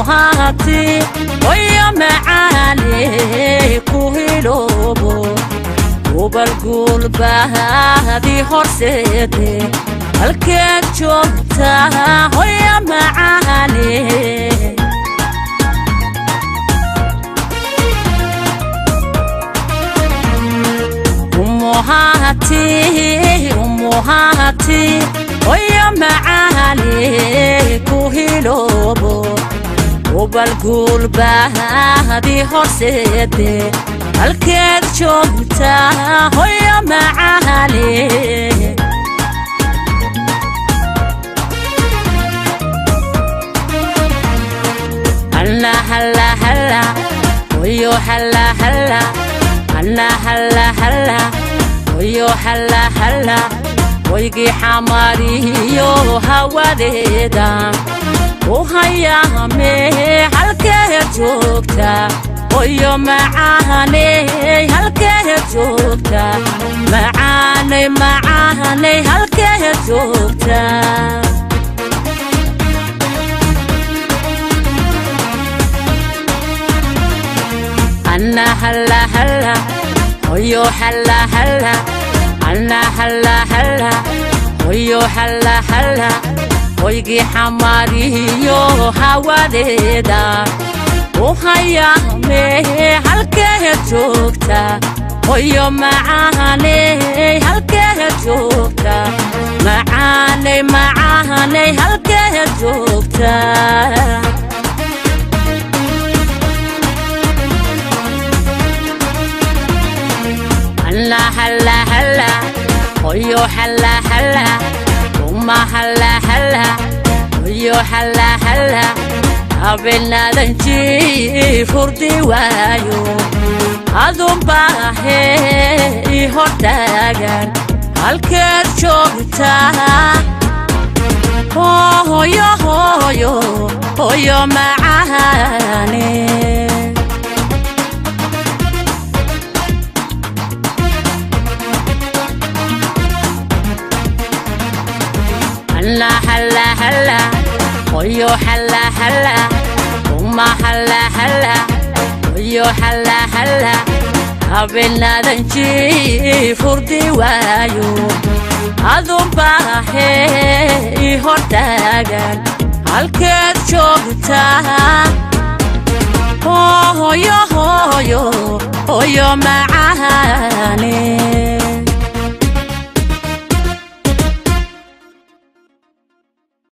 Umuhati oyo macaane ku hiloobo hubalguul baadi horseede halkeed joogtaa hoyo macaane. Umuhati umuhati oyo macaane ku hiloobo hubalguul baadi horseede halkeed joogtaa hoyo macaane. Halla halla halla hoyo halla halla halla halla halla hoyo halla halla hoygii xamaariyo hawadeeda u hayaame halkeed joogtaa hoyo macaaney halkeed joogtaa macaaney macaaney halkeed joogtaa. Anna halla halla hoyo halla halla anna halla halla hoyo halla halla hoygii xamaariyo hawadeeda u hayaame halkeed joogtaa hoyo macaaney halkeed joogtaa macaaney macaaney halkeed joogtaa. Halla halla halla hoyo halla halla uma halla halla hoyo halla halla habeenaadan jiif hurdi waayo adunbaahe i hortaagan halkeed joogtaa hoyo hoyo hoyo macaane. Halla halla halla hoyo halla halla uma halla halla hoyo halla halla habeenaadan jiif hurdi waayo adunbaahe i hortaagan halkeed joogtaa hoyo hoyo hoyo macaane.